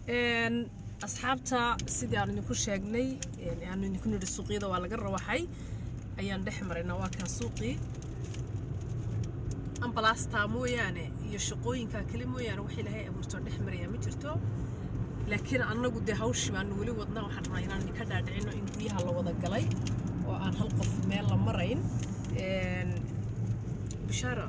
Asxaabta, sidii aan idinku sheegnay, aanu idinku nidhi suuqyada waa laga rawaxay, ayaan dhex maraynaa. Waa kaa suuqii. Ambalaastaa mooyaane iyo shaqooyinkaa kale mooyaane, wax Ilaahay abuurtoo dhex maraya ma jirto. Laakiin annagu dee hawshii baanu weli wadnaa. Waxaan rabnaa inaan idinka dhaadhicino in guryaha la wada galay oo aan hal qof meel la marayn. Bishaara.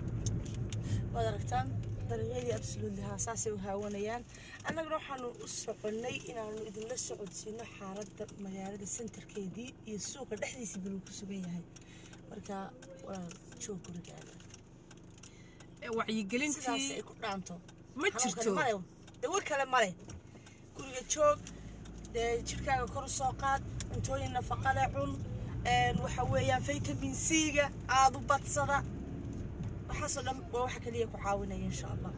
Waad aragtaan dariiqyadii, absolutely haa, saasay u haawanayaan. Annaguna waxaanu u soconnay inaanu idinla socodsiino xaaladda magaalada centerkeedii iyo suuqa dhexdiisii baluu ku sugan yahay. Marka walaal, joog gurigaaga. Sidaas Wacyigelintii ay ku dhaanto ma xanuunkani jirto. Male dawo kale male. Guriga joog dee, jirkaaga kor u soo qaad, cuntooyin nafaqa leh cun. Waxa weeyaan vitamin C-ga aada u badsada. Waxaasoo dhan waa waxa kaliya ku caawinaya, insha Allah.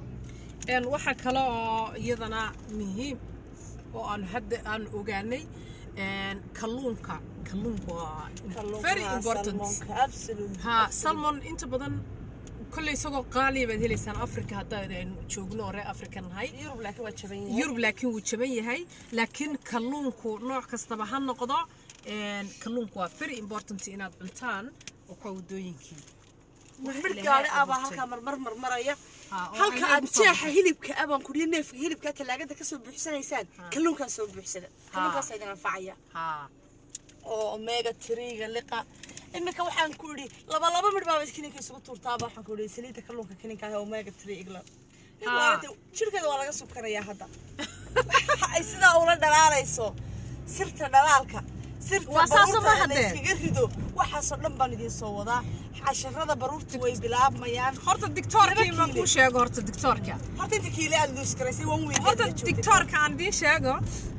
Waxaa kale oo iyadana muhiim oo aan hadda aan ogaanay, kalluunka. Kalluunka waa very important. Absolutely. Ha, salmon inta badan kolley isagoo qaaliya baad helaysaan Africa haddaan aynu joogno oo reer Africa nahay. Yurub laakiin waa jaban yahay. Yurub laakiin wuu jaban yahay. Laakiin kalluunku nooc kastaba ha noqdo, kalluunku waa very important inaad cuntaan. Oo kuwa wadooyinkii wax Mid Ilaahay gaari ah baa abuurtay. halkaa marmar marmaraya. Ha, oo Halka ayay aad ku soo jeexa baxay. hilibka ah baan kudhiyo, neefka hilibka talaagada kasoo buuxsanaysaan, kalluunkaa soo buuxsada. Kalluunkaas idin anfacaya oo omega 3-ga liqa. Iminka waxaan ku idhi laba laba midh baaba kininka isugu tuurtaaba. Waxaan ku idhi saliidda kalluunka kininka ah omega 3 igla. Jirkeeda waa laga subkanayaa hadda. Waxa ay sidaa ula dhalaalayso, sirta dhalaalka, sirta Waa saas baruurta ma la haddee? iskaga rido, waxaasoo dhan baan idiin soo wadaa. Casharada baruurta way bilaabmayaan. Horta dictoorkii Laba ma kiilo. kuu sheego horta dictoorka. Horta inta kiile aad luus garaysay one week Horta aad la joogtay. dictoorka aan idiin sheego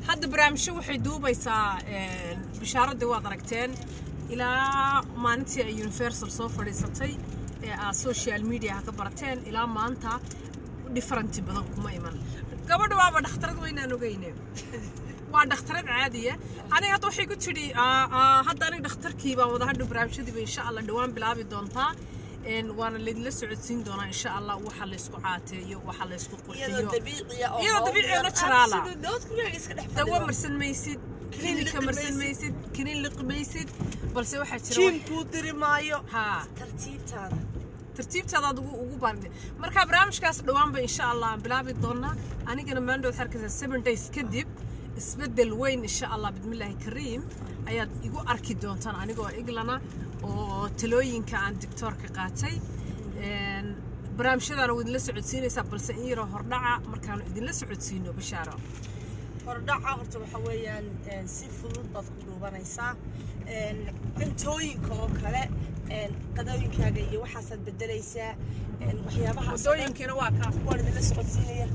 hadda barnaamijyo waxay duubaysaa. Bishaaradii waad aragteen ilaa maalintii ay Universal soo fadhiisatay ee aad social media ka barateen ilaa maanta different badan kuma iman. Gabadha waaba dhakhtarad weynaan ogeyne, waa dhakhtarad caadiya. Aniga hadda waxay ku tidhi, hadda aniga dhakhtarkii baan wada hadhow barnaamijyadiiba insha Allah dhawaan bilaabi doontaa. Waana laydinla socodsiin doonaa insha Allah waxa laysku caateeyo, waxa laysku Iyadoo qurxiyo. dabiiciya oo Iyadoo dabiici oo hawl yar. natural ah. Absolutely, dood gurigaaga iska dhex Dawo fadhido. marsan maysid, Kiniin kiniinka liqi marsan maysid. maysid, kiniin liqi maysid, balse waxaa jira Jiim kuu diri maayo. Tartiibtaada. Tartiibtaadaad ugu baarintay. Marka barnaamijkaas dhowaanba insha Allah aan bilaabi doonaa. Anigana maandhow waxaad arkaysaa 7 days kadib isbeddel weyn, insha Allah bismillaahi kariim, ayaad igu arki doontaan anigoo iglana oo talooyinka aan doctoorka qaatay. Barnaamijyadaana waa idinla socodsiinaysaa, balse in yaroo hordhaca markaanu idinla socodsiino, Bashaaro. Hordhaca horta waxa weeyaan, si fudud baad ku dhuubanaysaa. Cuntooyinka oo kale, qadooyinkaaga iyo waxaasaad bedelaysaa. Waxyaabahaas oo dhan Wadooyinkiina waa ka waan idinla socodsiinaya.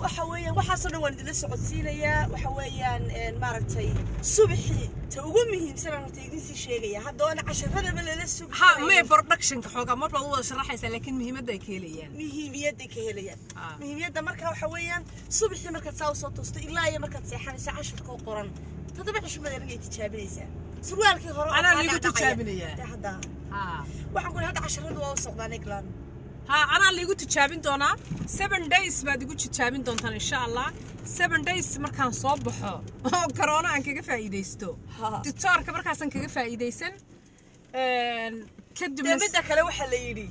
Waxa weeyaan waxaasoo dhan waan idinla socodsiinayaa. Waxa weeyaan, maaragtay, subaxii ta ugu muhiimsan aan horta idiin sii sheegaya haddoona casharadaba lala sugi Ha karayo. May productionka xoogaa mar baad u wada sharaxaysaa, laakiin muhiimadda ay ka helayaan. Muhiimiyadday ka helayaan. Muhiimiyadda marka waxa weeyaan, subaxii markaad saa usoo toosto ilaa iyo markaad seexanayso, casharkoo qoran 7 cisho baad aniga tijaabinaysaa. Surwaalkii hore oo Anaa kaa liigu dhacdhacaya. tijaabinayaa. Dee hadda waxaan ku hadda casharadu waa u socdaan England. Ha, anaa liigu tijaabin doonaa. 7 days baad igu tijaabin doontaan insha Allah. 7 days markaan soo baxo oo corona aan kaga faa'iidaysto, doctoorka markaasaan kaga faa'iidaysan, kadibna Dee midda kale waxaa la yidhi,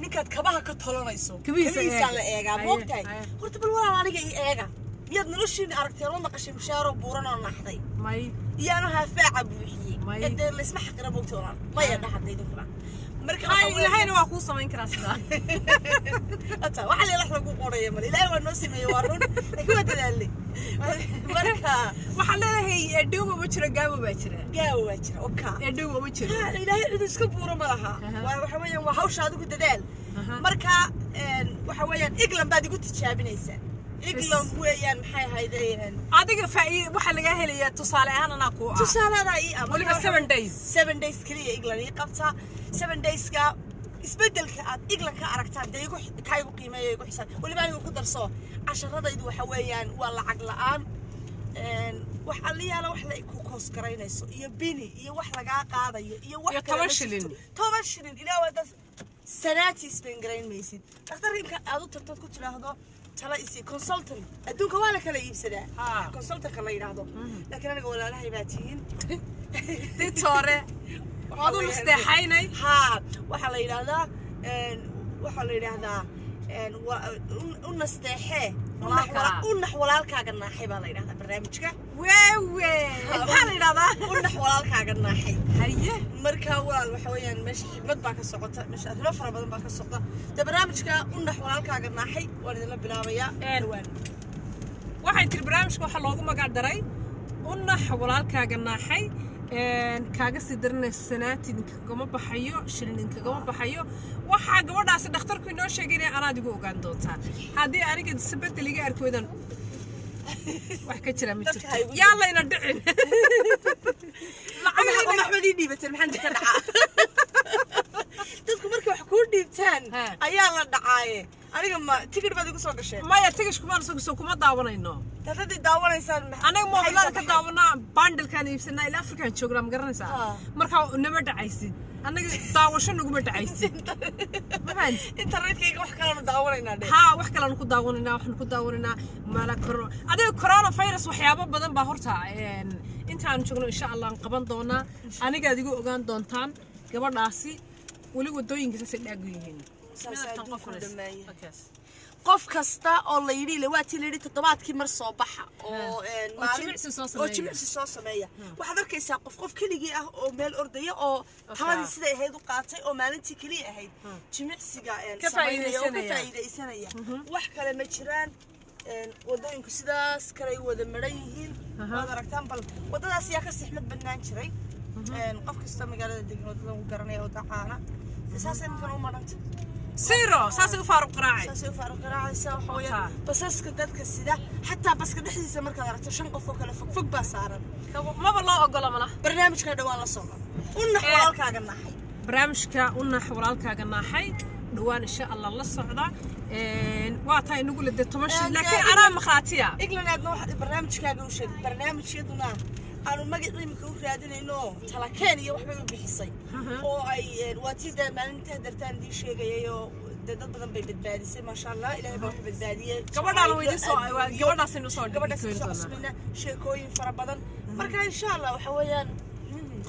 ninkaad kabaha ka tolanayso Kabihiisa kabihiisaa eega. la eegaa. Moogtahay? Haye. Horta bal walaal aniga ii eega. Miyaad noloshiina aragteen oo maqashay mushaaro buuran oo naxday? May. Iyaanu haafaaca buuxiyey? May. Ee dee laysma xaqira, moogta walaal, maya dhaxadda idinkuna marka Hay, waxa weeyaan- Ilaahayna waa kuu samayn karaa sidaa. Ata waxa la wax lagu qoraya male. Ilaahay waa noo sameeyey, waa run, laakiin waa dadaalay marka. Waxaan leedahay edhowba ma jiro, gaabo baa jira. Gaawa waa jira oka. Edhowba ma jiro. Ha, Ilaahay cid iska buuro ma laha. Waa waxa weeyaan waa hawsha adigu dadaal. Marka waxa weeyaan England baad igu tijaabinaysaa. England weeyaan, maxay ahayd? Adiga waxaa lagaa helayaa tusaale ahaan anaa kuu ah. Tusaaladaa ii ah. Weliba 7 days. 7 days kaliya England ii qabtaa. 7 dayska isbedelka aad England ka aragtaan dee igu kaa igu qiimeeyo, igu xisaab. Weliba anigu ku darso, casharadaydu waxa weeyaan waa lacag la'aan. Wax alliyaala wax la ku koos garaynayso iyo bini iyo wax lagaa qaadayo iyo wax Iyo kale 10 ma shilin. jirto. 10 shilin ilaa waa dad sanaatii spend garayn maysid. Dhakhtarka imka aad u tagtood ku tidhaahdo Tala isi consultant adduunka waa la kala iibsadaa. Ha. Consultantka la yidhaahdo, laakiin aniga walaalahay baa tihiin. Ditore waad u nasteexaynay. Haa, waxaa la yidhaahdaa waxaa la yidhaahdaa u nasteexee Walaalkaa. U nax walaalkaaga naaxay baa la yidhahdaa barnaamijka. Wewe, maxaa la yidhahdaa? U nax walaalkaaga naaxay. Haye. Marka walaal, waxa weeyaan meesha xigmad baa ka socota, meesha arrimo fara badan baa ka socda. Dee barnaamijka u nax walaalkaaga naaxay waan idinla bilaabayaa dhawaan. Waxay tiri barnaamijka waxaa loogu magac daray u nax walaalkaaga naaxay. Kaaga sii daranay sanaati idinkagama baxayo, shilin idinkagama baxayo. Waxaa gabadhaasi dhakhtarku inoo sheegay inay anaad igu ogaan doontaan haddii aniga isbedel iga arki weydaan. Wax ka jira ma Dadka jirto. Ha igu Yaa layna dhicin. Lacag maxmed ii dhiibateen, maxaan ka dhacaa? Dadku markay wax kuu dhiibtaan ayaa la dhacaaye. Aniga ma tigidh baad igu soo gasheen? Maya, tigishku maan soo kuma daawanayno. Dad daawanaysaan Anaga maxay moobilada ka soo baxeen? Daawanaa, bundlekaan iibsanaa, ilaa Afrikaan joognaa, ma garanaysaa? Marka nama dhacaysid, annaga daawasho naguma dhacaysid, ma fahanti? Internetkayga wax kalanu daawanaynaa dhe. Haa, wax kaleanu ku daawanaynaa, waxaanu ku daawanaynaa mala corona, adiga coronavirus, waxyaabo badan baa horta intaanu joogno insha Allah aan qaban doonaa. Anigaad igu ogaan doontaan. Gabadhaasi weli wadooyinka saasay dhaagu yihiin. Saas Midabtan adduunku qof dhammaayay. Okaas. Qof kasta oo la yidhi, le waa tii la yidhi toddobaadkii mar soo baxa oo Oo maalin jimicsi soo oo sameeya. Jimicsi soo sameeya. Waxaad arkaysaa qof keligii ah oo meel ordaya oo taladii siday ahayd u qaatay oo maalintii keliya ahayd jimicsiga Ka samaynaya oo ka faa'iidaysanaya. faa'iidaysanaya. Wax kale ma jiraan. Wadooyinku sidaas kale ay wada maran yihiin. Waad aragtaan. Bal wadadaas yaa ka sixmad badnaan jiray? Qof kasta magaalada degan wadada uu garanaya oo dacaana. Saas imikana u maranta. Zero, saasay u faaruq qaraacay. Saasay u faaruq qaraacaysaa. Waxa weeyaan Wataa. basaska dadka sida, xataa baska dhexdiisa markaad aragto shan qof oo kale fog fog baa saaran. Maba loo ogola malaha. Barnaamijka dhawaan la socda, u nax walaalkaaga naxay. Barnaamijka u nax walaalkaaga naaxay dhawaan insha Allah la socda. Waa taa inagu le dee 10 shil, laakiin anaa makhaatiya. England aadna waxaad barnaamijkaaga u sheeg. Barnaamijyaduna aanu magacii imika u raadinayno, talakeen iyo waxbay u bixisay oo ay waa tii dee maalintaa dartaan idii sheegayay oo dee dad badan bay badbaadisay. Maasha Allah, Ilaahay baa wax badbaadiyey. Gabadhaan waa idin soo gabadhaasaynu soo gabadhaas dhigi soo doonaa. Cusbina sheekooyin fara badan. Marka insha Allah waxa weeyaan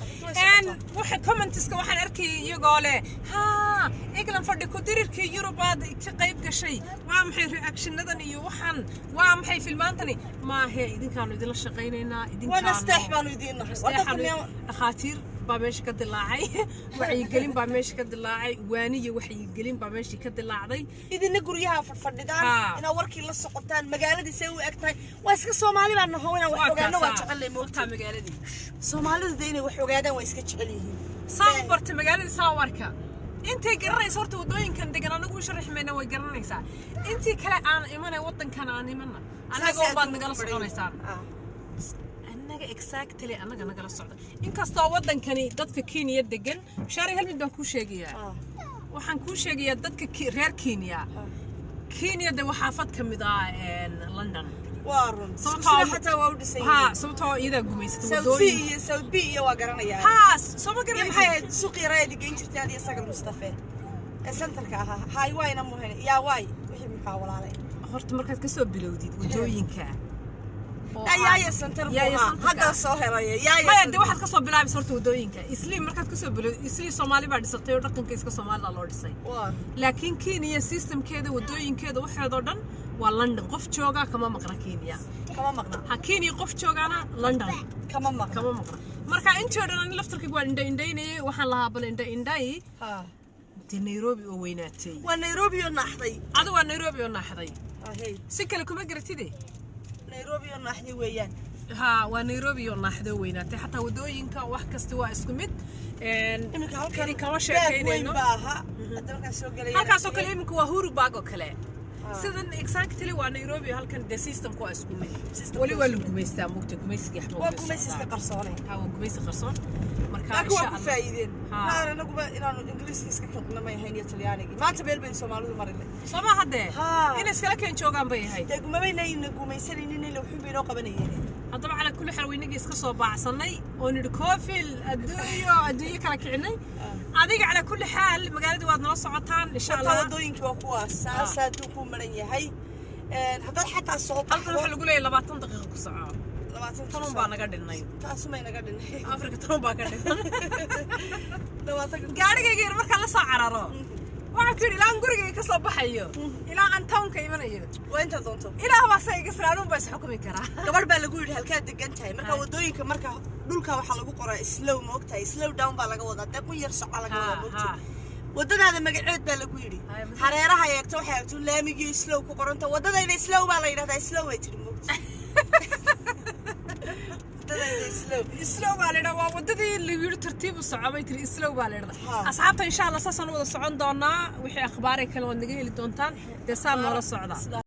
arrintu way socotaa. Waxa commentska waxaan arkayay iyagoo leh haa, England fadhi ku dirirkii Yurubaad ka qayb gashay, waa maxay reactionadan iyo waxaan, waa maxay filmaantani? Maahe, idinkaanu idinla shaqaynaynaa. Waa nasteex baanu idiin nahay. Waa dadka Nasteexaanu- Dhakhaatiir baa meesha ka dilaacay, wacyigelin baa meesha ka dilaacay, waaniyo wacyigelin baa meeshii ka dilaacday. Idina guryaha fadhfadhidaan inaa warkii la socotaan magaaladii say u eg tahay. Waa iska Soomaali baan naho, inaan wax Waa ogaano waa kaasaa. jecelnay moogta. Wataa magaaladii. Soomaalidu de inay wax ogaadaan waa iska jecel yihiin. Saa u bartay magaaladii, saa u arka. Intay garanaysa horta wadooyinkan degan anagu u sharaxi mayna, way garanaysaa. Intii kale aan imanay wadankan aan imana, annaga Saasay unbaad adduunka nagala ku baran soconaysaan. yihiin. Annaga exactly annaga nagala socda. Inkastoo wadankani dadka Kenya degan, Bashaari, hal mid baan kuu sheegayaa. Waxaan kuu sheegayaa dadka reer Kenya, Kenya de waa xaafad ka mid ah London. Waa run. Sababtoo Sida xataa waa u dhisan ha yihiin. Sababtoo iyadaa gumaysata South C wadooyin. iyo South B iyo waa garanayaa. Ha, soo ma Iyo maxay garanaysid? ahayd suuqii yaraayad geyn jirtay adiyo Sagal Mustafe ee centerka ahaa? Haay waayna muheen yaa waay wixii muxaa walaalay. Horta markaad kasoo bilowdid wadooyinka oo Yaaya center buu Yaaya ahaa. centerka. Hadda soo helaya yaaya Maya, de center. waxaad kasoo bilaabaysa horta wadooyinka Islii. Markaad kasoo bilowdid Islii, Soomaali baa dhisatay oo dhaqanka iska Soomaalida loo dhisay. Waa. Laakiin Kenya systemkeeda, wadooyinkeeda, waxeedoo dhan waa London. Qof joogaa kama maqna Kenya. Kama maqna. Ha, Kenya qof joogaana London kama maqna. Kama maqna. Marka intii oo dhan ani laftarkayga waan indha indhaynayay, waxaan lahaa bal indha indhay. Dee Nairobi oo weynaatay. Waa Nairobi oo naaxday. Adu waa Nairobi oo naaxday. Ahey. Si kale kuma garatide. Nairobi oo naaxday weeyaan. Ha, waa Nairobi oo naaxday oo weynaatay. Xataa wadooyinka wax kasta waa isku mid. Iminka halkan idin kama baag weyn sheekaynayno. baa ahaa hadda markaan soo gelaya. Halkaasoo kale iminka waa Uhuru Park oo kale. Sidan exactly waa Nairobi halkan. Dee systemku waa isku mid. Systemku weli waa waa la gumaystaa, mugta gumaysigii waxba waa uga gumaysiska socdaa. Qarsoone. Ha, waa gumaysi qarsoon. Marka laakiin waa insha ku Allah faa'iideen. Maan anaguba inaanu Ingiriiska iska kicino may ahayn iyo Talyaanigii. Maanta meel bay Soomaalidu marinay. Soo ma haddee inay iskala keen joogaan bay ahayd. Dee gumabayna gumaysanaynin ila wuxuun bay inoo qabanayeen. Haddaba calaa kulli xaal weynagii iska soo baacsanay oo nidhi koofil adduunyo adduunyo kala kicinay. Adiga calaa kulli xaal magaaladii waad nala socotaan insha Hataa Allah. Wadooyinkii waa kuwaas, saasaa adduunku maran yahay. Haddaad xataa soo Halkan baxdo waxaa lagu leeyahay 20 daqiiqo ku soco. 20. Tanun baa naga dhinay. Taasumay naga dhinay. Afrika tanun baa ka dhiman. 20-ka. Gaarigayga yar markaan la soo cararo, waxaan ku yidhi ilaa aan gurigayga ka soo baxayo, ilaa aan townka imanayo, Waa intaad doonto. Ilaah baa sa iga filan, baa is xukumi karaa. Gabadh baa lagu yidhi, halkaad degan tahay marka? Hay. Wadooyinka marka dhulka waxaa lagu qoraa slow, ma ogtahay? Slow down baa laga wadaa, dee kun yar soco laga wadaa, ma ogtahay? Wadadaada magaceed baa lagu yidhi. Hay, Hareeraha eegto, waxay eegto laamigii slow ku qoranta. Wadadayda slow baa la yidhahdaa, slow bay tidhi, ma ogtahay? Wadadayda slow. Slow baa la yidhaha, waa wadadii lagu yidhi tartiib u soco bay tiri, slow baa la yidhahdaa. Asxaabta, insha Allah saasaan u wada socon doonaa. Wixii akhbaaray kale waad naga heli doontaan, dee saa noola socda.